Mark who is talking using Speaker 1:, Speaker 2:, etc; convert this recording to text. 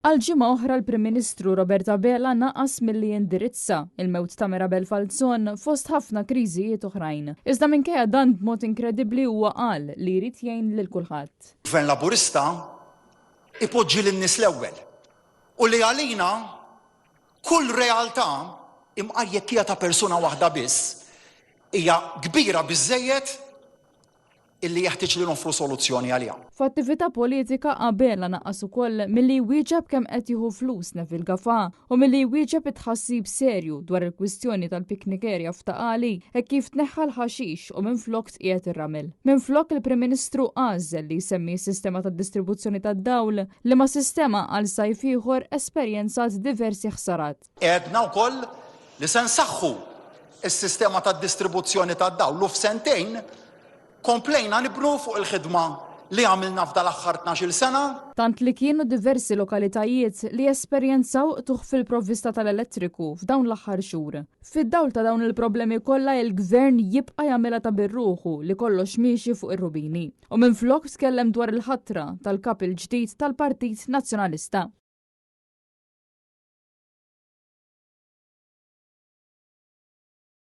Speaker 1: Għal ġimgħa oħra l-Prim Ministru Robert Abela naqas milli jindirizza il-mewt ta' Mirabel Falzon fost ħafna kriżijiet oħrajn. Iżda minkejja dan b'mod inkredibbli huwa qal li jrid jgħin lil kulħadd.
Speaker 2: Gvern Laburista ipoġġi lin-nies l-ewwel u li għalina kull realtà imqar jekk hija ta' persuna waħda biss hija kbira biżżejjed illi jeħtieġ li noffru soluzzjoni għaliha.
Speaker 1: F'attività politika Abela naqas ukoll milli jwieġeb kemm qed jieħu flus Neville Gafà u milli jwieġeb it-tħassib serju dwar il-kwistjoni tal-picnic area f'Ta' Qali hekk kif tneħħa l-ħaxix u minflok tqiegħed ir-ramel. Minflok il-Prim Ministru għażel li jsemmi s-sistema tad-distribuzzjoni tad-dawl, liema sistema għal sajf ieħor esperjenzat diversi ħsarat.
Speaker 2: Għedna wkoll li se nsaħħu s-sistema tad-distribuzzjoni tad-dawl u f'sentejn Komplejna nibnu fuq il-ħidma li għamilna f'dal-aħħar 12-il sena.
Speaker 1: Tant li kienu diversi lokalitajiet li esperjenzaw qtugħ fil-provvista tal-elettriku f'dawn l-aħħar xhur. Fid-dawl ta' dawn il-problemi kollha il-Gvern jibqa' jagħmilha ta' bir-ruħu li kollox miexi fuq ir-rubini. U minflok tkellem dwar il-ħatra tal-Kap il-ġdid tal-Partit Nazzjonalista.